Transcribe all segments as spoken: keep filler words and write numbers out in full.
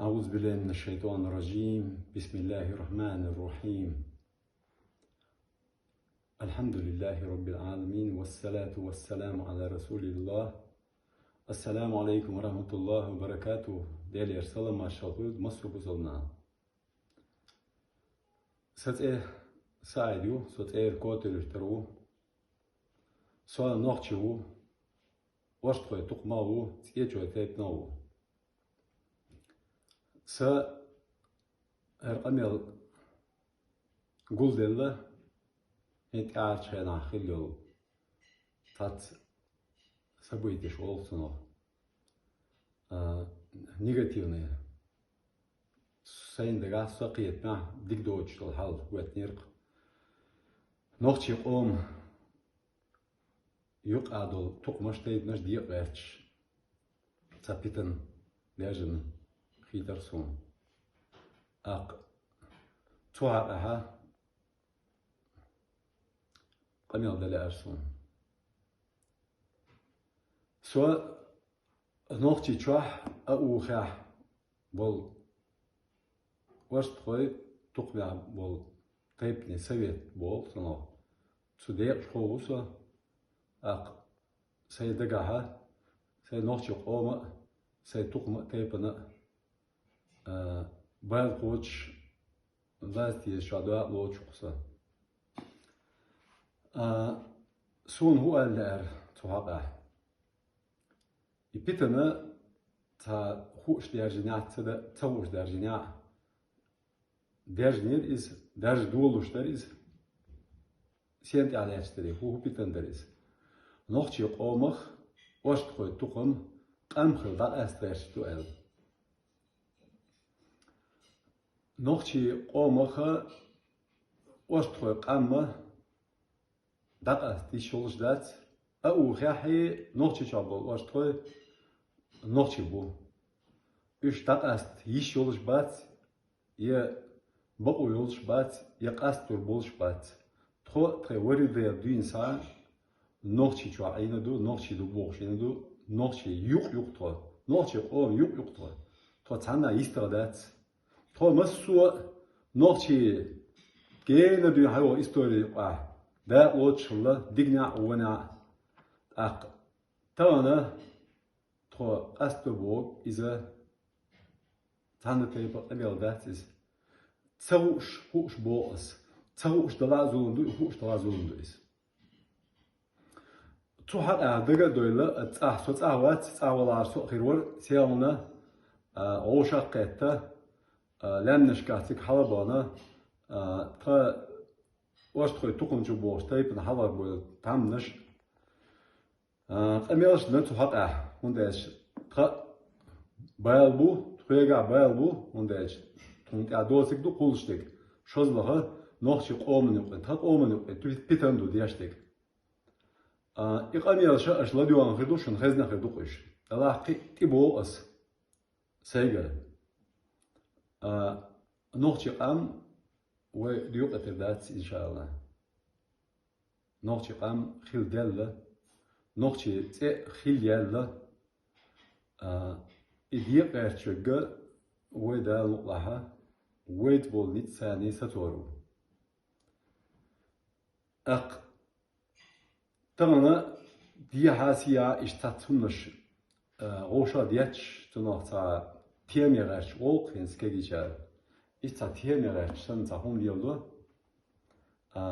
أعوذ بالله من الشيطان الرجيم. بسم الله الرحمن الرحيم. الحمد لله رب العالمين، والصلاة والسلام على رسول الله. السلام عليكم ورحمة الله وبركاته. Делера салам-маршалла хуьлда массо бусалба наха. Са цӀе СаӀид ю, со ЦӀера Котаруьртара ву. Со нохчи ву, Орстхойн тукхама ву, ЦӀечойн тайпана ву. Са хӀара къамел гулделла, хӀинца тӀаьхьарчу хенахь хилла йолу цхьацца событеш олу цунах, а, негативный. Сайн дагахь, со кхетамехь, дика доцуш долу хьал хӀоьттинера-кх. Нохчийн къоман юкъахь долу тукхамаш, тайпанаш декъа гӀерташ, цхьа питана даьржина хийтира суна. ТӀаккха цу хьокъехь къамел дан лаьара суна. Со Нохчийчохь, Аухехь болу орстхойн тукхамехь болу тайпанийн совет боху цунах. Цу декъашхо ву со, тӀаккха сайн дагахь сайн нохчийн къоман а, сайн тукхаман а, тайпанан а, а, бала кхочуш, лаза тезаш чохь дакъа лоцуш ву со. А, суна хӀун ала лаьара цу хьокъехь? И питана цхьа хууш даьржинехь а, ца да-, ца хууш даьржинехь а, даьржинера иза, даьржа долуш дара иза. Сен тӀехь лаьтташ дара, хӀун, хӀун питана дара иза? Нохчийн къомах орстхойн тукхам къам хилла дӀакъаста гӀерташ ду аьлла. Нохчийн къомах орстхойн къам дӀакъаста йиш йолуш дац, Аухехьий, Нохчийчохь болу орстхой нохчий бу. Уьш дӀакъаста йиш йолуш бац, я бакъо йолуш бац, я къастор болуш бац. Тхо тхайн вари дера дуьйна схьа Нохчийчохь Ӏийна ду, нохчий ду бохуш Ӏийна ду, нохчийн юкъ ю-кх тхо, нохчийн къоман юкъ ю-кх тхо. Тхо цхьанна йистагӀа дац. Тхо массо а нохчий гена дуьйна хьайогӀу истори юкъахь дакъа лоцуш хилла, диканехь а, вонехь а. ТӀаккха тахана тхо къасто боху иза цхьана тайпа къамел дац иза. Ца хууш, хууш боху ас. Ца хууш далахь а зулам ду, хууш далахь а зулам ду иза. Цу хьокъехь дага а дойла, цӀахь, со цӀахь вац, цӀахь валахьара со а хир вара, селхана, а, вовшах а кхетта, а, лаьмнашкахь цига хьала а бахана, а, тхан орстхойн тукхам чу бохуш тайпана хьалха болу тхьамнаш, а, къамелаш дан цу хьокъехь, хӀунда аьлча тхан бала бу, тхоьгахь бала бу, хӀунда аьлча тхуна тӀехь доцург ду кхуллуш дерг, шозлагӀа нохчийн къоман юкъе, тхан къоман юкъе пи-, питана ду деш дерг. А, и къамелаш аша ладоьгӀна хир ду, шуна хезна хир ду-кх уьш. Делахь кхин а тӀебогӀу ас сайгара. А, нохчийн къам вай доькъуьйтур дац, иншааллахӀ. Нохчийн къам хила даьлла, нохчийн цӀе хила яьлла, а, и декъа гӀерташ верг вай, Дала мукъалахь, вайца болу ницкъ царний сацор ву. ТӀаккха тахана дехьа-сехьа иштта цхьацца хӀуманаш, а, вовшах а детташ, цунах цхьа тема яхьаьрча гӀуллакх хӀинца кегийчара. Иштта цхьа тема яхьаьрча санна цхьа хӀума леладо. А,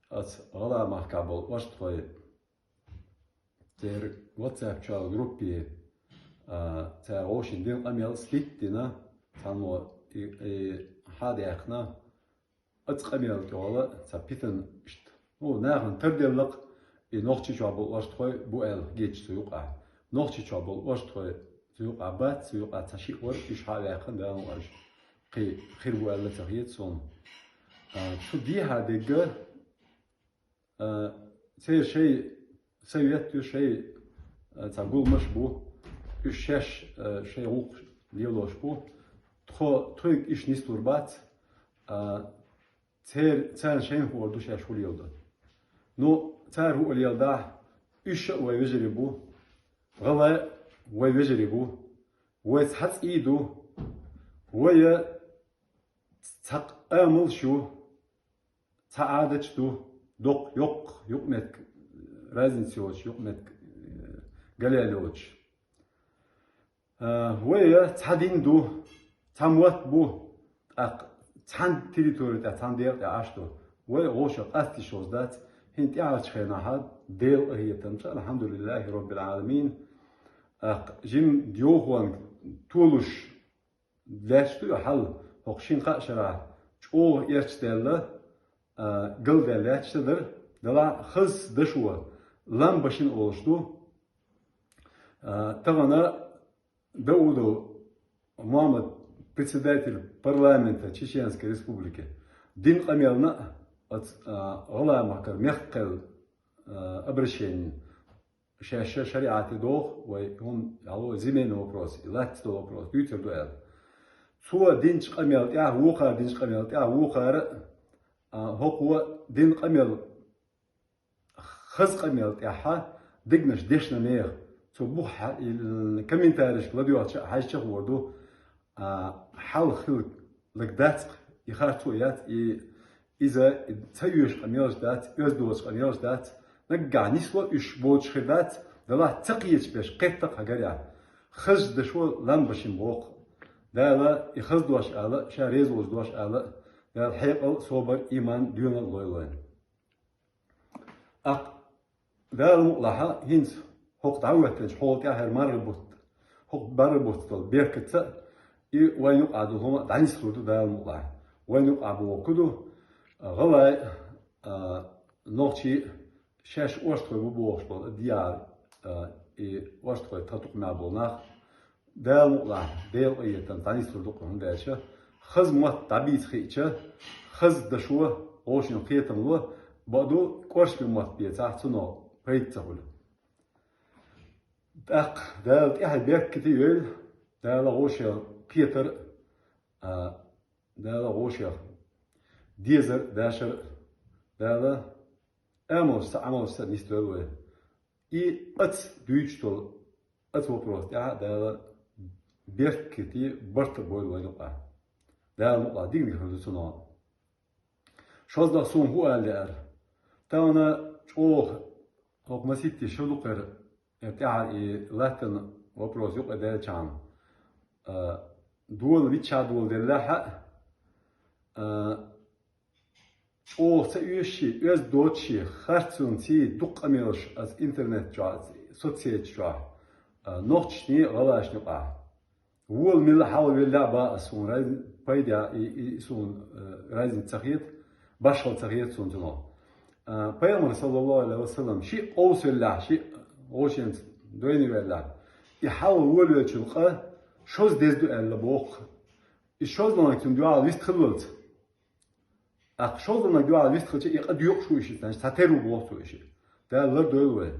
оцу гӀалгӀай махкахь болу орстхой церан WhatsApp чу йолу группе, а, цара вовшийн дина къамел слить дина, цхьаммо и, и хьа а даьккхина, оцу къамел тӀехула цхьа питана иштта. Ну, нахана тарделла-кх, и Нохчийчохь болу орстхой бу аьлла геча цу юкъахь. Нохчийчохь болу орстхой цу юкъахь бац, цу юкъахь цхьа шиъ вара, уьш хьа а ваьккхина, Дала мукъалахь, кхин хир бу аьлла ца хета суна. А, цу дехьа дерг, а, церан шайн совет ю, шайн, а, цхьа гуламаш бу, уьш шаьш, а, шайн гӀуллакх лелош бу. Тхо, тхоьга уьш нислур бац, а, цер-, царна шайна хуур ду шаьш хӀун леладо. Ну, цара хӀун леладахь, уьш а вай вежарий бу, гӀалгӀай а вай вежарий бу, вай цхьа цӀий ду, Вай цхьа къамел шу, цхьа Ӏадат шу, доккха, йоккха, юкъаметтиг, разница йоцуш, юкъаметтиг, э, галел йоцуш. Э, вай цхьа дин ду, цхьа мотт бу, тӀаккха цхьана территори тӀехь, цхьана декъа тӀехь Ӏаш ду. Вай гӀо шу къастийша хӀуз дац, хӀинца тӀаьхьарчу хенахь Делан къахетамца, алхьамдулиллахӀи роббил Ӏаламин, тӀаккха жима йохонга толуш лаьтташ ду и хьал, хӀокху шина-кхаа шарахь чӀогӀа эрча даьлла, а, галдаьлла лаьтташ дан дара, делахь хаза дашо лам башина олуш ду. А, тахана Даудов Мухаммад, председатель парламента Чеченской Республики, дина къамелна а, оцу, а, гӀалгӀай махкара мехкан кхел, а, обращение. Шаьш шариӀате доху, вай хӀун, алло, земельный вопрос, и лаьцна долу вопрос, дуьйцур ду аьлла. Цо динчу къамел тӀехь, вукхара динчу къамел тӀехь, вукхара, а, хӀокхо дина къамел, хаза къамел тӀехь дегнаш дешна нехан. Цо буха хьа-, и, комментарийшка ладоьгӀча а, хьаьжча а хуур ду, а, хьал хилла дац-кх, и харцо яц, и иза ца оьшу къамелаш дац, оьзда доцу къамелаш дац, наггахь нисло уьш боцуш хир дац, делахь ца кхеташ берш кхетта-кх хьагарехь. Хаза дашо лам башина боху. Дала и хаза дош ала, ша реза волчу дош ала, Дала хьекъал, собар, иман, доьналла лойла вайна. ТӀаккха Дала мукъалахь, хӀинца хӀокху дӀахӀоьттинчу хьола тӀаьхьара марха бутт, хӀокху марха бутт долу беркатца а, и вайна юкъахь долу хӀума а дӀанислур ду Дала мукъалахь. Вайна юкъахь бохург ду, гӀалгӀай, а, нохчий а, шаьш орстхой бу бохуш болу, диар, а, и орстхой тхан тукхамехь болу нах, Дала мукъалахь, Делан къахетамца дӀанислур ду-кх, хӀунда аьлча хаза мотт дӀабийца хиъча, хаза дашо, гӀошина кхетам ло, бакъду, кӀоршаме мотт бецахь, цунах пайда ца хуьлу. ТӀаккха Дала тӀаьхье беркате йойла, Дала гӀошех кхетар а, а, Дала гӀошех дезар а, дашар а, Дала амалшца, Ӏамалшца нисдойла вай. И оцу дуьйцуш долу оцу вопроса тӀехь а Дала беркате, барт а бойла вайна юкъахь. Дала мукъалахь, диканиг хир ду цунах. ШозлагӀа суна хӀун ала лаьара. Тахана чӀогӀа хӀокху масийтта шо дукхара, э, тӀаьхьа и латтана вопрос юкъадаьллачхьана, а, дола вичча доладеллехь а, а, чӀогӀа ца оьшуш, оьзда доцуш, харцонций дукха къамелаш аса интернет чохь, соцсеташ чохь, а, нохчашний, гӀалгӀашний юкъахь. Вола милла хьалавелла а бан аса, суна раз-, пайда и, и, и суна, э, разница ца хета, башхалла ца хета суна цунах. А, Пайхамар, саллаллаху Ӏалайхи ва саллам, шиъ къовсавеллехь, шиъ гӀошенца дойнавеллехь, и хьалха волавеллачун къа шозза деза ду аьлла боху. И шозлагӀниг цунна дуьхьал вистхиллалц. ТӀаккха шозлагӀниг дуьхьал вистхилча, и къа доькъуш ву иша, значит, цхьатерра ву боху цо иша. Дала лардойла вай.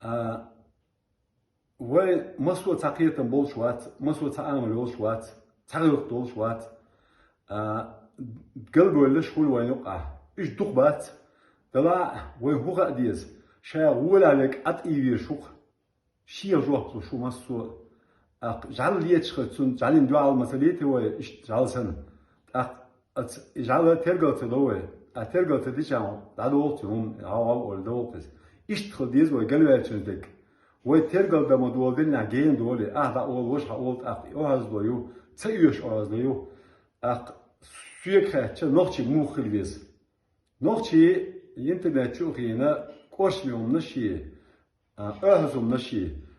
А, вай массо а цхьа кхетам болуш вац, массо а цхьа амал йолуш вац, цхьа гӀиллакх долуш вац. А, галбевллаш хуьлу вайна юкъахь. Уьш дукха бац. Делахь а вай хӀун хаа деза? Ша гӀолехь верг Ӏа тӀе везаш ву-кх. Шех жоп луш ву массо а. ТӀаккха жӀаьла леташ хилча, цунна жӀаьлина дуьхьал ма ца летий вай, иштта жӀаьла санна. ТӀаккха аца и жӀаьла тергал ца до вай. А тергал ца дичахьана, дӀадолу цу хӀума, гӀав-гӀав олий, довла иза. Иштта хила деза вай галваьллачун дерг. Вай тергал дан ма доладеллехь, гена долий, ахь дӀаолу, ваша хьаолу, тӀаккха и оьгӀазло ю, ца оьшу оьгӀазло ю. ТӀаккха соьга хаьттича, нохчий муха хила веза? Нохчий интернет чу а хиъна, кӀоршаме хӀуманаш а, а, оьгӀаз хӀуманаш а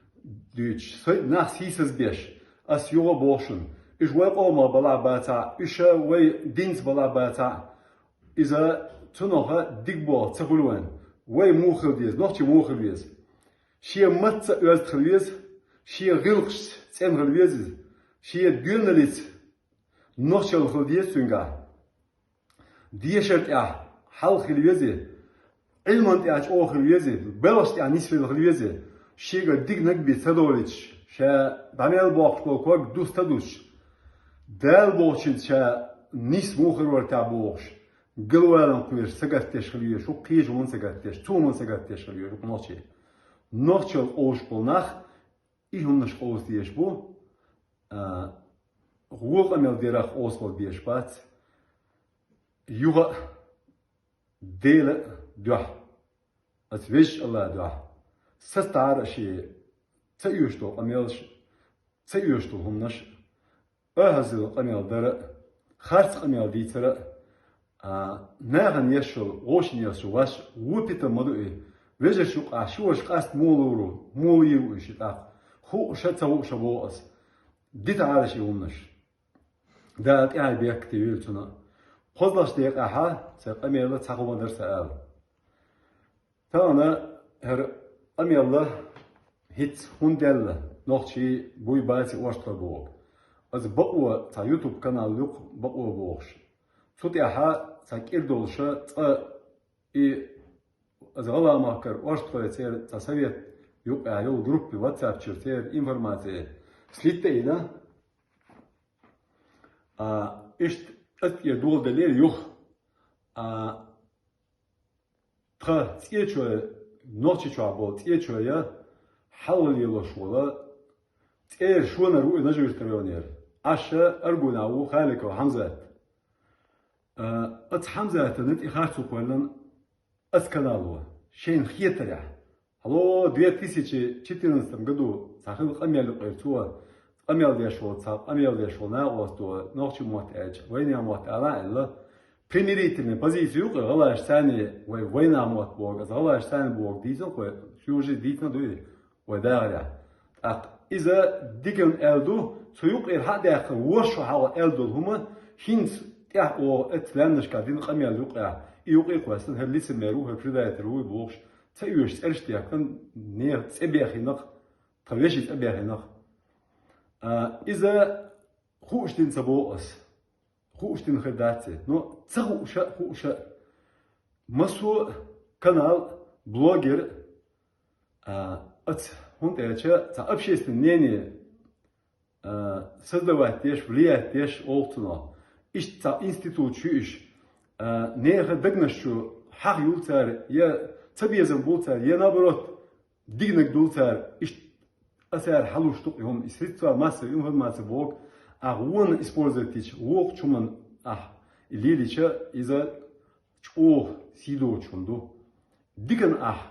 дуьйцуш, сайга нах сийсаз беш, ас юха а боху шуна, уьш вай къомах балахь бацахь а, уьш вай динца балахь бацахь а, иза цунах дика болх ца хуьлу вайн. Вай муха хила деза, нохчий муха хила веза? Шен матца оьзда хила веза, шен гӀиллакхашца цӀена хила веза иза, шен доьналлица нохчалла хила деза цуьнгахь. Дешар тӀехь хьалха хила веза, Ӏилман тӀехь чӀогӀа хила веза, белхаш тӀехь нисвелла хила веза, шегара дика наг бен ца долуьйтуш, ша дӀа мел боккхуш болу ког дус ца дусуш, Дала бохучуьнца ша нис муха хир вара тӀехь бохуш, галвалан кхоьруш сагатдеш хила везаш ву, кхечу хӀуманна сагатдеш, цу хӀуманна сагатдеш хила везаш ву нохчий. Нохчалла къовсуш болу нах и хӀуманаш къовса дезаш бу, а, гӀо къамел дерах освал беш бац, юха а Дела а дуьхьа, ас везаш Алла дуьхьа, састара а ши ца оьшто къамелаш, ца оьшто хӀуманаш, Ахазил къамел дара, харц къамел дийцара, а, нахана ешшал, гӀошин ешшал, ваш вупита ма ду и, вежарш юкъа, ши ваш къаст мулуру, мулийру и ши тӀаккха. Хууша, ца хууша боху ас. Дита Ӏара ши хӀуманаш. Да тӀехьа бехк те вир цуна. КхозлагӀчу декъехьа, церан къамела цхьа хӀума дара ца ала. Тахана хӀара къамелла хӀинца хӀунда даьлла, нохчий буй баци оршта боху. Аса бакъо цхьа YouTube канал юкъа бакъо бохуш. Цу тӀехьа цхьа кӀира долуша цкъа и аса гӀала махкара оршта церан цхьа совет юкъа йолу группе WhatsApp чуьра церан информация слиттайина. А, иштта аса тӀе доладелира юха. А, Тхан цӀечой, Нохчийчохь болу цӀечой хьалха лелош волу цӀера шонара ву и Нажи-Юьртара йонера. Аша Аргуна ву Халиков Хьамзат. А, аса Хьамзатана тӀе харцо кхоьллина аса канало, шайна хетарехь. Хьало, две тысячи четырнадцатом году цхьа хилла къамел юкъера цо, къамел деш волу, цхьа къамел деш волу накъосто, нохчийн мотт аьлча, вайнехан мотт ала а аьлла, примирительная позиция юкъа гӀалаш царна, вай вайнах мотт боху, аса гӀалаш царна боху дийцина кхо, ши уже дийцина дуй вай дахарехь. ТӀаккха иза диканна аьлла ду, цу юкъера хьа а даьккхина, ворхӀ шо хьалха аьлла долу хӀума, хӀинца тӀехь оха эцу лаьмнашка дина къамел юкъехь, и юкъе кхоьссина, хӀара лицемер ву, хӀара предатель ву бохуш, ца оьшу цӀераш дехкина, нехан цӀе бехинах, тхан вешин цӀе бехинах. А, иза хууш дина ца боху ас. Хууш дина хир дац и. Но ца хууша а, хууша а. Массо а канал, блогер, а, аца, хӀунда аьлча, цхьа общественное мнение, а, создавать деш, влиять деш олу цунах. Иштта цхьа институт шу иш, а, нехан дагнаш чу хьаха юл цара, я цабезам бул цара, я наоборот, дигнаг дул цара, иштта а цара хьалуш ду-кх и хӀума, и средства массовой информации боху, ахь вон использовать дича, вокху чуман ахь и лелича, иза чӀогӀа сий доцуш хӀума ду. Дикан ахь,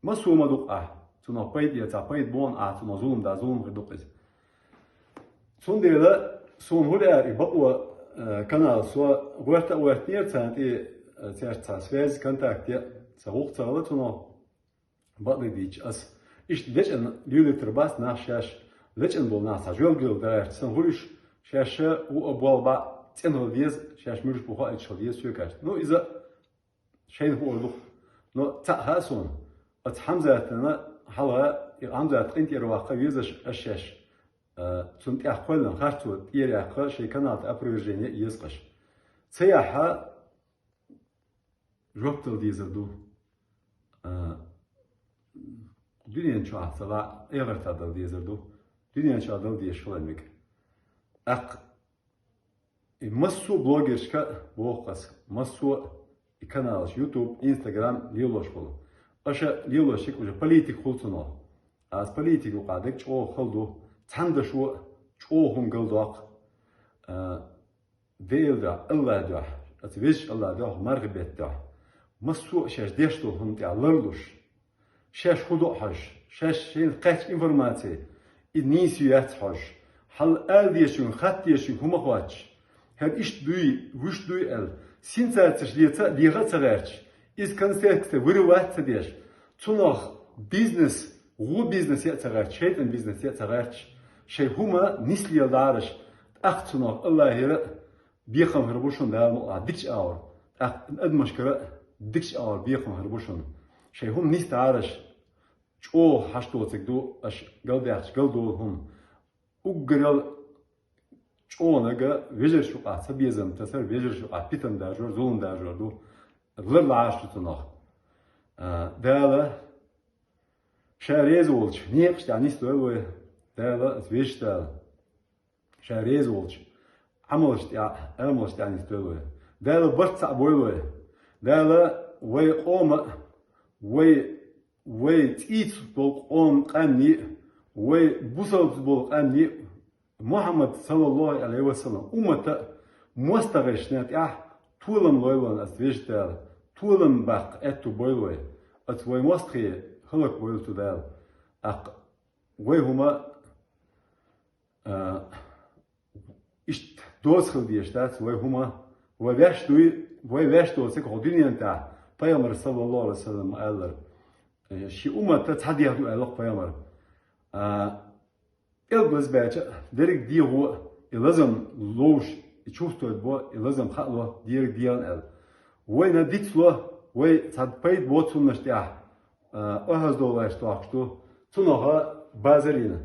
массо а ма ду-кх ахь, цунах пайда эца, пайда бохна ахь, цунах зулам да, зулам хир ду-кх иза. Цундела суна хӀуъа аьлла и бакъо, э, канал, со гӀоьрта а гӀоьртинера царна тӀе, э, цаьрца цхьа связь, контакт е, сан гӀуллакх ца хилла цунах. Бакъдерг дийцича ас. Иштта лечкъина лелийтар бац нах шаьш, лечкъина болу нах цхьа жоьлгала дагӀаьрча санна хуьлуш, шаьш ша ву а болу баӀ цӀена хила деза, шаьш муьлш бу хоуьйтуш хила деза соьгаш. Ну, иза шайна хуур ду-кх. Но цхьаъ хаьа суна, оцу Хьамзатана хьалха, и Хьамзат къинтӀера ваккха везаш аш шаьш, а, цунна тӀехь кхоьллина харцо тӀера яккха, шайн канал тӀе опровержение а еза-кх аш. Ца яхьа, жоп дала дезар ду. А, дуьнен чохь ца ваӀ, эхартахь дала дезар ду. Дуьнен чохь дала дезаш хила мега. ТӀаккха и массо а блогершка боху ас, массо а и каналаш, YouTube, Instagram лелош болу. Аша лелош шик уже политик хуьлу цунах. Ас политик юкъа дерг чӀогӀа хала ду. Цхьана дашо а чӀогӀа хӀума галдоккху. А, Дела дуьхьа, Аллах дуьхьа, аса везачу Аллах дуьхьа, марха бетта дуьхьа. Массо а шаьш деш долу хӀума тӀехь ларлуш. Шаьш хӀун до а хьожуш, шаьш шайна кхаьчча информаци, и нийса ю яц хьожуш. Хьал ала дезачуьнга, хатта дезачуьнга хӀума хоттуш. ХӀара иштта дуй, вуьшта дуй аьлла, сенсацеш леца а, леха а ца гӀерташ, иза контексте вырывать ца деш, цунах бизнес, ву бизнес е а ца гӀерташ, шайтӀан бизнес е а ца гӀерташ, шайн хӀума нислела дӀараш, тӀаккха цунах Аллахера а бекхам хир бу шуна Дала мукъалахь дикачу агӀор, тӀаккха адамашкара а дикачу агӀор бекхам хир бу шуна. Шайн хӀума нисдараш, чӀогӀа хьашт доцург ду аша галдаьхча галдолу хӀума. Уггарал чӀогӀа нага вежарш юкъахь ца безам тасар, вежарш юкъахь питана даржор, зулам даржор ду. Ларлахьаш ду цунах. А, Дала ша реза волчу некъаш тӀехь нисдойла вай. Дала, аса везачу Дала. Ша реза волчу Ӏамалш тӀехь, амалш тӀехь нисдойла вай. Дала барт цхьаъ бойла вай. Дала вай къома, вай, вай цӀийца болу къома къаьмнийн, вай бусалбца болу къаьмнийн, Мухьаммад, саллаллаху Ӏалайхи ва саллам, уммата моастагӀашта тӀехь толам лойла вайна оцу Везачу Дала, толам баккха аьтту бойла вай, оцу вай мостагӀий хӀаллакбойла цу Дала. ТӀаккха вай хӀума, а, иштта доцахула дезаш дац вай хӀума, вай ваьш дуй, вай ваьш доцург хӀокху дуьненна тӀехь, пайхамар, саллаллаху Ӏалайхи ва саллам, ма-аллара, э, шен уммат цхьа дехьа ду аьлла-кх пайхамар. А, кӀел базбаьча а, дерриг дехо, и лазам ловш, и чувствовать бо, и лазам хаало дерриг дехна аьлла. Вайна дицло, вай цхьа пайда боцу хӀуманаш тӀехь, а, охьазадовлаш дохкуш ду, цунах базар йина.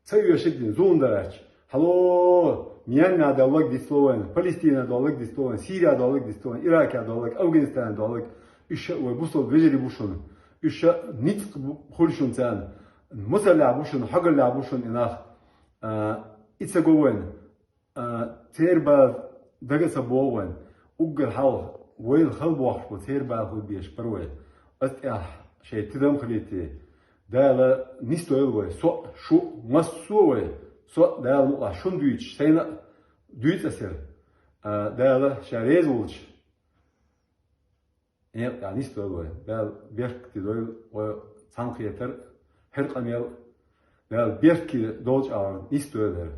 Ца оьшург дина, зулам дараьлча. Хьало, Мьянма долларг дицло вайна, Палестина долларг дицло вайна, Сирия долларг дицло вайна, Иракехь долларг, Афганистане долларг. Уьш ша вай бусалба вежарий бу шуна. Уьш ша ницкъ бу, хуьлу шуна царна. Мусаллехь бу шуна, хьогаллехь бу шуна и нах. А, и ца го вайна. А, церан бала дага а ца богӀу вайна. Уггар хьалха вайна хала бохкуш бу, церан бала хила безаш бара вай. Аса тӀехь шайн тидам хилийта. Дала нисдойла вай, со а, шу а, массо а вай. Со а Дала мукъалахь шуна дуьйцуш, сайна а дуьйцу аса хӀара. А, Дала Ша реза волчу некъа тӀехь нисдойла вай. Дала беркате дойла вай цхьаьнакхетар, хӀара къамел. Дала беркате долчу агӀор нисдойла хӀара.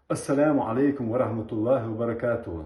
Ассаламу Ӏалайкум ва рахьматуллахӀи ва баракатухӀу.